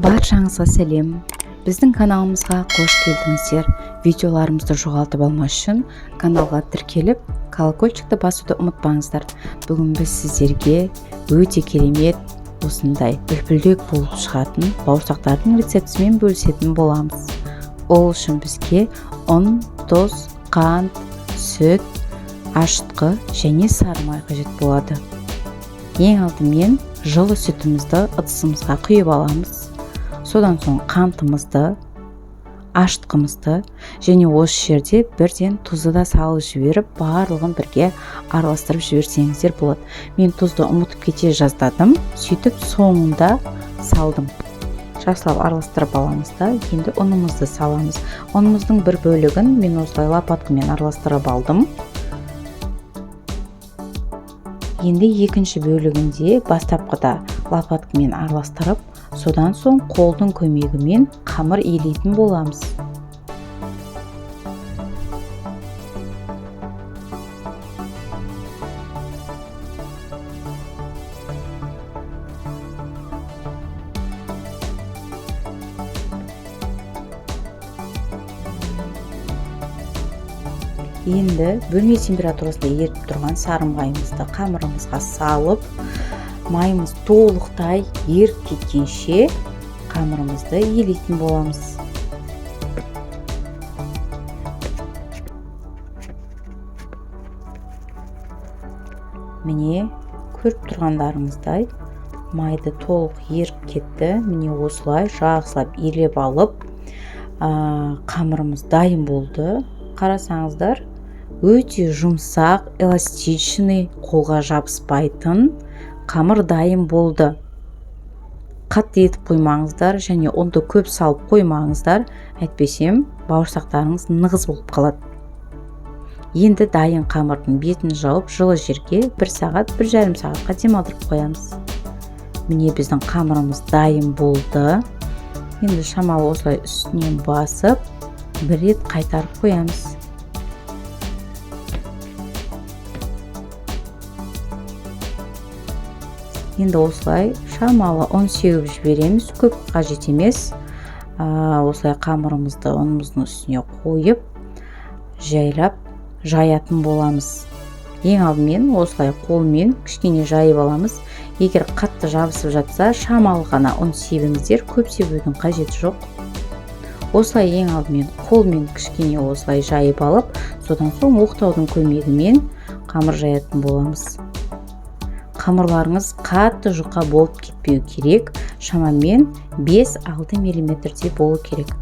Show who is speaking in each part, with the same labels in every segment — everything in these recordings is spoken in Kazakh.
Speaker 1: Баршаңызға сәлем! Біздің каналымызға қош келдіңіздер. Видеоларымызды жоғалтып алмас үшін каналға тіркеліп, колокольчикті басуды ұмытпаңыздар. Бүгін біз сіздерге өте керемет осындай үлпілдек болып шығатын бауырсақтардың рецептісімен бөлісетін боламыз. Ол үшін бізге ұн, тұз, қант, сүт, ашытқы және сары май қажет болады. Ең алдымен жылы сүтімізді ыдысымызға құйып аламыз. Содан соң қантымызды, ашытқымызды және осы жерде бірден тұзды да салып жіберіп, барлығын бірге араластырып жіберсеңіздер болады. Мен тұзды ұмытып кете жаздадым, сөйтіп соңында салдым. Жақсылап араластырып аламыз да, енді ұнымызды саламыз. Ұнымыздың бір бөлігін мен осылай лопаткамен араластырып алдым. Енді екінші бөлігінде бастапқыда лопаткамен араластырып, содан соң қолдың көмегімен қамыр илейтін боламыз. Енді бөлме температурасында еріп тұрған сары майымызды қамырымызға салып, майымыз толықтай еріп кеткенше қамырымызды илейтін боламыз. Міне, көріп тұрғандарыңыздай майды толық еріп кетті. Міне, осылай жақсылап илеп алып, қамырымыз дайын болды. Қарасаңыздар, өте жұмсақ, эластичный, қолға жабыспайтын қамыр дайын болды. Қатты етіп қоймаңыздар және ұнды көп салып қоймаңыздар, әйтпесем бауырсақтарыңыз нығыз болып қалады. Енді дайын қамырдың бетін жауып, жылы жерге 1 сағат, 1,5 сағатқа демалдырып қоямыз. Міне, біздің қамырымыз дайын болды. Енді шамалы осылай үстінен басып, бір рет қайтарып қоямыз. Енді осылай шамалы ұн сеуіп жібереміз, көп қажет емес. Осылай қамырымызды ұнымыздың үстіне қойып, жайлап жаятын боламыз. Ең алдымен осылай қолмен кішкене жайып аламыз. Егер қатты жабысып жатса, шамалы ғана ұн себіңіздер, көп себудің қажеті жоқ. Осылай ең алдымен қолмен кішкене осылай жайып алып, содан соң оқтаудың көмегімен қамыр жаятын боламыз. Қамырларыңыз қатты жұқа болып кетпеу керек, шамамен 5-6 миллиметрдей болу керек.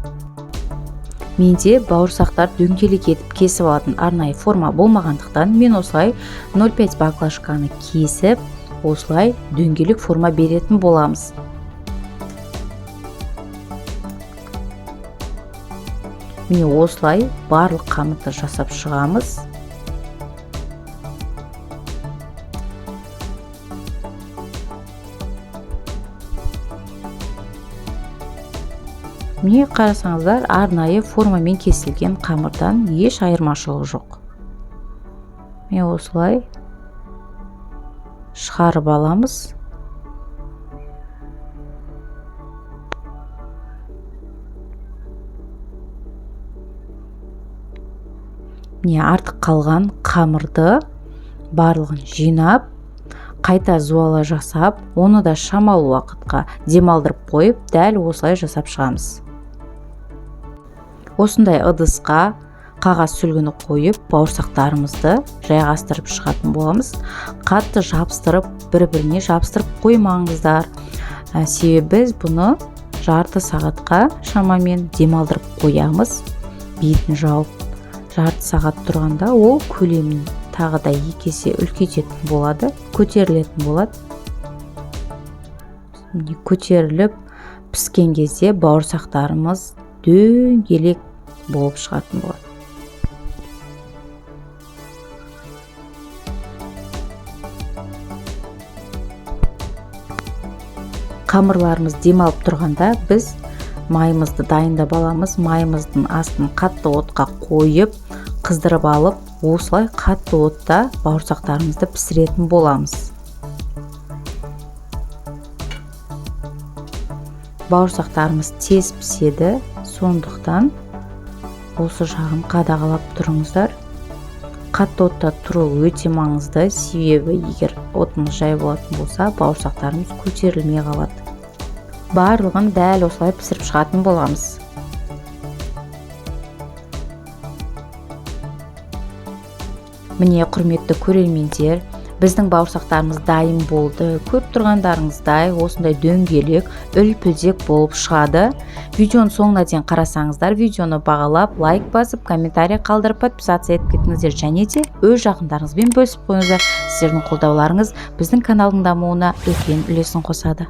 Speaker 1: Менде бауырсақтар дөңгелек етіп кесіп алатын арнайы форма болмағандықтан, мен осылай 0,5 баклажканы кесіп, осылай дөңгелек форма беретін боламыз. Міне, осылай барлық қамырды жасап шығамыз. Міне, қарасаңыздар, арнайы формамен кесілген қамырдан еш айырмашылығы жоқ. Міне, осылай шығарып аламыз. Міне, артық қалған қамырды барлығын жинап, қайта зуала жасап, оны да шамалы уақытқа демалдырып қойып, дәл осылай жасап шығамыз. Осындай ыдысқа қағаз сүлгіні қойып, бауырсақтарымызды жайғастырып шығатын боламыз. Қатты жабыстырып, бір-біріне жабыстырып қоймаңыздар. Себебі біз бұны жарты сағатқа шамамен демалдырып қоямыз. Бетін жауып, жарты сағат тұрғанда ол көлемін тағы да 2 есе үлкейтетін болады, көтерілетін болады. Міне, көтеріліп піскен кезде бауырсақтарымыз дөңгелек болып шығатын болады. Қамырларымыз демалып тұрғанда біз майымызды дайындап аламыз. Майымыздың астын қатты отқа қойып, қыздырып алып, осылай қатты отта бауырсақтарымызды пісіретін боламыз. Бауырсақтарымыз тез піседі, сондықтан осы жағын қадағалап тұрыңыздар. Қатты отта тұру өте маңызды, себебі егер отымыз жай болатын болса, бауырсақтарымыз көтерілмей қалады. Барлығын дәл осылай пісіріп шығатын боламыз. Міне, құрметті көрермендер, біздің бауырсақтарымыз дайын болды. Көріп тұрғандарыңыздай, осындай дөңгелек, үлпілдек болып шығады. Видеоның соңына дейін қарасаңыздар, видеоны бағалап, лайк басып, комментарий қалдырып, подписаться етіп кетіңіздер және де өз жақындарыңызбен бөлісіп қойыңыздар. Сіздердің қолдауларыңыз біздің каналдың дамуына үлкен үлесін қосады.